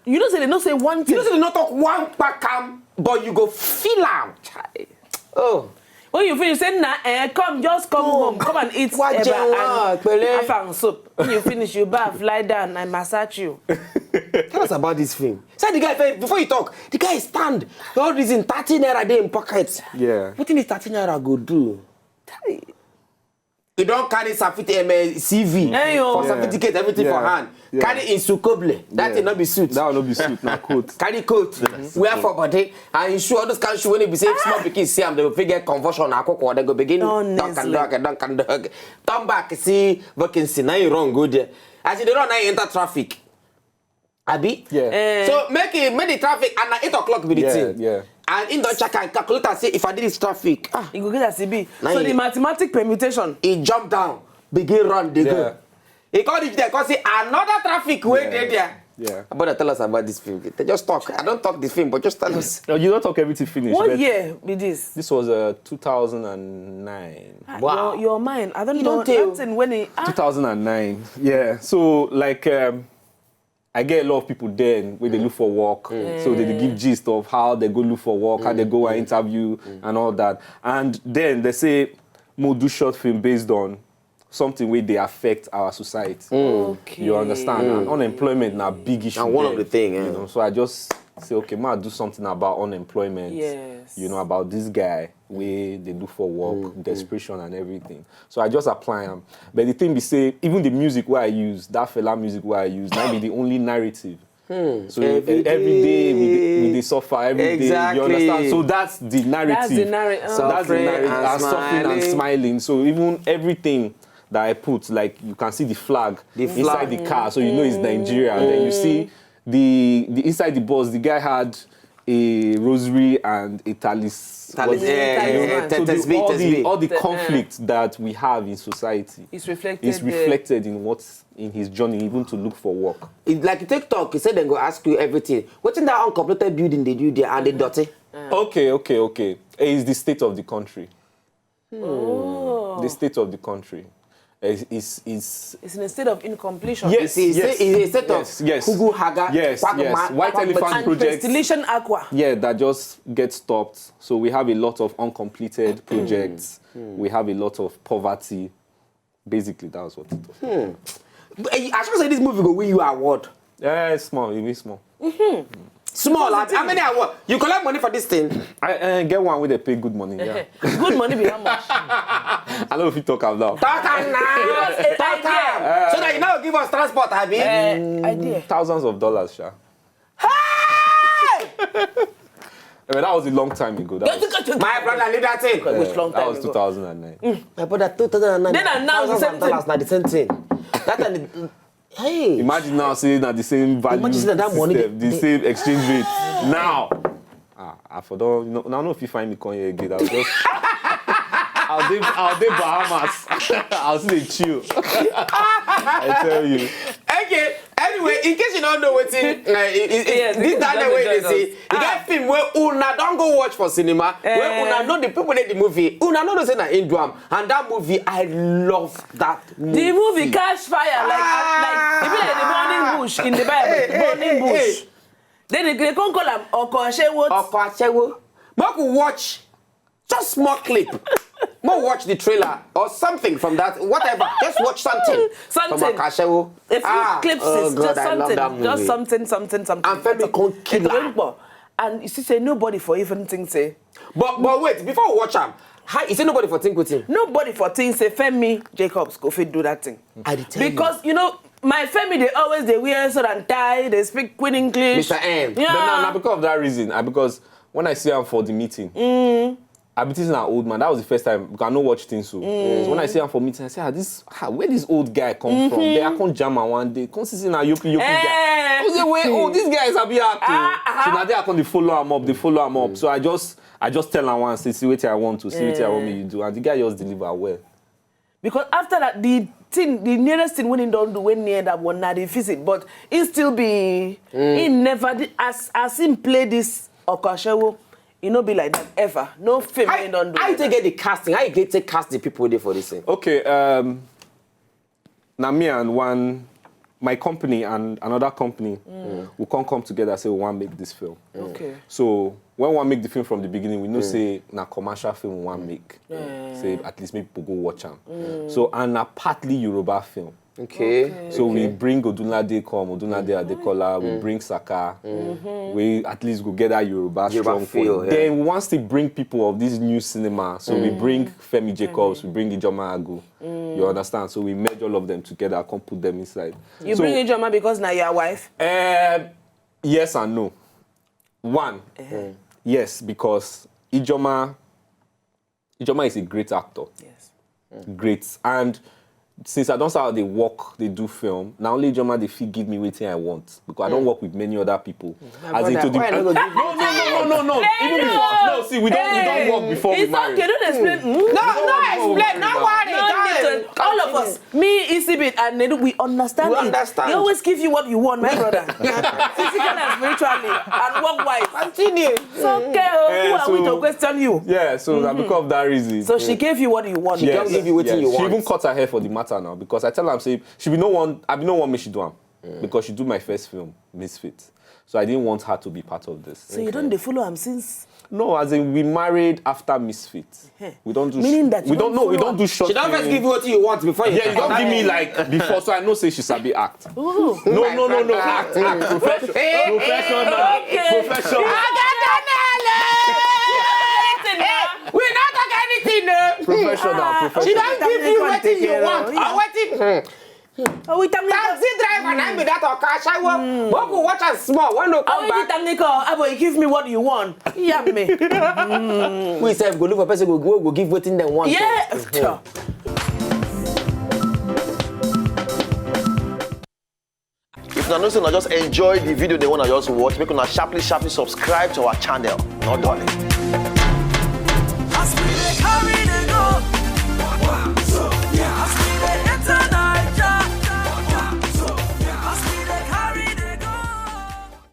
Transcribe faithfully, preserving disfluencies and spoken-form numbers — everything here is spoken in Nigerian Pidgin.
You know say they no say one You thing. know say they no talk one kpakam, but you go feel am. Chai. Oh, When you finish, say na eh, come, just come home, come and eat Wa eba jẹun, wa and pẹ̀lẹ́. half and soup. When you finish, you bath, lie down, I massage you. Tell us about this film. Say the guy first, before you talk, the guy stand. The whole reason thirty naira dey in pocket. Yeah. Wetin this thirty naira go do? He don carry certificate, um, C V Hey, yo. for Yeah. certificate, everything for Yeah. hand. Yeah. Carry in sukoble. That Yeah. thing no be suit. That one no be suit, na coat. Carry coat, wear for body, and you shoe, all those kind of shoe when you be say small pikin see am, they go fit get convulsion, akoko, they go begin dunk and Honestly. dunk and dunk and dunk. Turn back, see vacancy, now you run go there. As you dey run, now you enter traffic. Abi? Yeah. Eh. So make it make the traffic and na eight o'clock be the Yeah, thing. Yeah. And in don check and calculate and say if I did this traffic, ah, You go get as e be. Now So you- the mathematic permutation. He jump down, begin run, dey go. Yeah. He come reach there, come see another traffic wey Yeah. dey there. Yeah. Brother, tell us about this film. They just talk. I don't talk the film, but just tell us. No, you don't talk everything finish. What But year be this? This was uh, two thousand and nine. Ah, Wow. Your, your mind. I don't You know. don't tell. That thing when he ah, two thousand and nine. Yeah. So like um, I get a lot of people then where they look for work. So they, they give gist of how they go look for work, how they go and interview and all that. And then they say, "Mo do short film based on something where they affect our society." Okay. You understand? And unemployment na big issue. Na one of then, the thing, eh? You know, so I just say, "Okay, ma do something about unemployment." Yes. You know, about this guy where they look for work, desperation and everything. So I just apply him. But the thing be say, even the music where I use, that fella music where I use, that be the only narrative. So Every every day we dey, we day. dey suffer every day. Exactly. You understand? So that's the narrative. That's the narrative. So that's the Suffering narrative. and And suffering and smiling. Smiling. So even everything that I put, like you can see the flag, The inside flag. The car, so you know it's Nigeria. Then you see the the inside the bus, the guy had a rosary and a talis. Talis- what- eh, eh, eh, so the- tasbih, all the tasbih. all the The- eh. conflict that we have in society It's reflected is there. Reflected in what's in his journey, even to look for work. It, like you take talk, you say dem go ask you everything. Wetin that uncompleted building dey do there and the dirty? Okay, okay, okay. It's the state of the country. Oh. The state of the country. It's, it's, it's It's in a state of incompletion. Yes, It's a- yes, it's a set of yes, yes. Hugu Haga, Yes, Kwakuma, yes. White Kwakuma. Elephant And projects. Pestilation Aqua. Yeah, that just gets stopped. So we have a lot of uncompleted projects. We have a lot of poverty. Basically, that was what it was. But, eh, I sure say this movie go win you award. Yeah, it's small. It is small. Small, like, how many award? You collect money for this thing? I uh, get one where they pay good money. Yeah. Good money be how much? I don't know if you talk about. Talk am now. Give us a Talk idea. am. So that you now give us transport, abi? Eh, idea. Thousands of dollars, sha. Hey! Eh, but that was a long time ago. That was, My brother, leave that thing. Which long that time was ago? two thousand and nine. My brother, two thousand and nine. Then and now, the Thousands same and thing. dollars, na the same thing. That time, hey. Imagine now saying that the same value Imagine that money system, the dey- same exchange rate. Now, ah, I for don't. No, now no, if you find me come here again, I'll just. I'll be, I'll be Bahamas. I'll still chill. I tell you. Okay. Anyway, in case you don't know wetin, uh, it, it, Yes, this it that don't way they join say, us. the guy film where una don go watch for cinema, where Eh. una know the people in the movie, una know say na Indwam, and that movie, I love that movie. The movie catch fire like Ah. like e be like the burning bush in the Bible. Hey, hey, Burning hey, bush. Hey. Then they, they come call am Oko Ashewo. Oko Ashewo. Make we watch just small clip. Make we watch the trailer or something from that. Whatever. Just watch something. Something. From Oko Ashewo. A few Ah, clips oh is God, just I love something. That movie. Just something, something, something. And Femi come kill It her. went bo-, and you see say nobody for even think say. But but wait, before we watch am, how you say nobody for think wetin? Nobody for think say Femi Jacobs go fit do that thing. I dey tell you. Because you know, my Femi dey always dey wear suit and tie, dey speak Queen English. Mister M. Yeah. But now, now because of that reason, and because when I see him for the meeting, I be thinking an old man. That was the first time because I no watch things so. So when I see him for meeting, I say, ah, this, ah, where this old guy come from? They are come jam am one day. Come see say na yoku yoku guy. Eh. I say, wait, oh, this guy is a big actor. Ah, ah. So now they are come to follow him up, they follow him up. So I just, I just tell him one, say, see what I want to, see what I want me to do, and the guy just deliver well. Because after that, the thing, the nearest thing when he don't do when near that one, now they visit, but he still be, he never did, as as him play this Oko Ashewo, he no be like that ever. No film How, he don't do. how you Like take get the casting? How you get take cast the people there for this thing? Okay, um, now me and one my company and another company will come come together, say we wan make this film. Okay. So when we wan make the film from the beginning, we know say na commercial film we wan make. Say at least make people go watch am. So and na partly Yoruba film. Okay. So we bring Odunlade come, Odunlade Adekola, we bring Saka, we at least go get that Yoruba, Yoruba strong feel, point. Yeah. Then we wan still bring people of these new cinema. So we bring Femi Jacobs, we bring Ijoma Agu. You understand? So we merge all of them together, come put them inside. You so, bring Ijoma because now your wife. Um, yes and no. One, yes, because Ijoma, Ijoma is a great actor. Yes. Great. And since I don't start the work, they do film. Now only Ijoma they fit give me wetin I want because I don't work with many other people. As in Brother, to the why I no go give you no, no, no, no, no, no. Even before, no. See, we don't, we don't work before we It's marry. Okay. Don't explain. Mm. No, no, explain. No worry. No need to- All of us, me, Isibit, and Nedu, we understand. We it. Understand. They always give you what you want, my brother. Physically and spiritually, and work-wise. Continue. It's okay. Oh, Eh, who are we so- to question you? Yeah, so that because of that reason. So she gave you what you want. Yes, Don't give you wetin yes. You She want. Even cut her hair for the matter now because I tell her say she be no one. I be no one make she do am because she do my first film, Misfits. So I didn't want her to be part of this. So you don't dey follow am since. No, as in we married after Misfits. We don't do. Meaning that you We don't don't know. We follow don't do short. She don't first film. Give you what you want before you. Yeah, you don't give me like before, so I know say she sabi act. Ooh. No, no, no, no, act, act, professional, professional, Okay. professional, We not talk anything, no. professional, She professional. Don't give you wetin you want. Or wetin? Oh, we tell me. Taxi driver na be that or cash. I work. But go watch am small. When no Oh, come you back. tell me, oh, boy, give me what you want. Yeah, me. We sef go look for person go go go give wetin dem want. Yeah. If una know say una just enjoy the video, they wanna just watch, make una sharply sharply subscribe to our channel. No darling.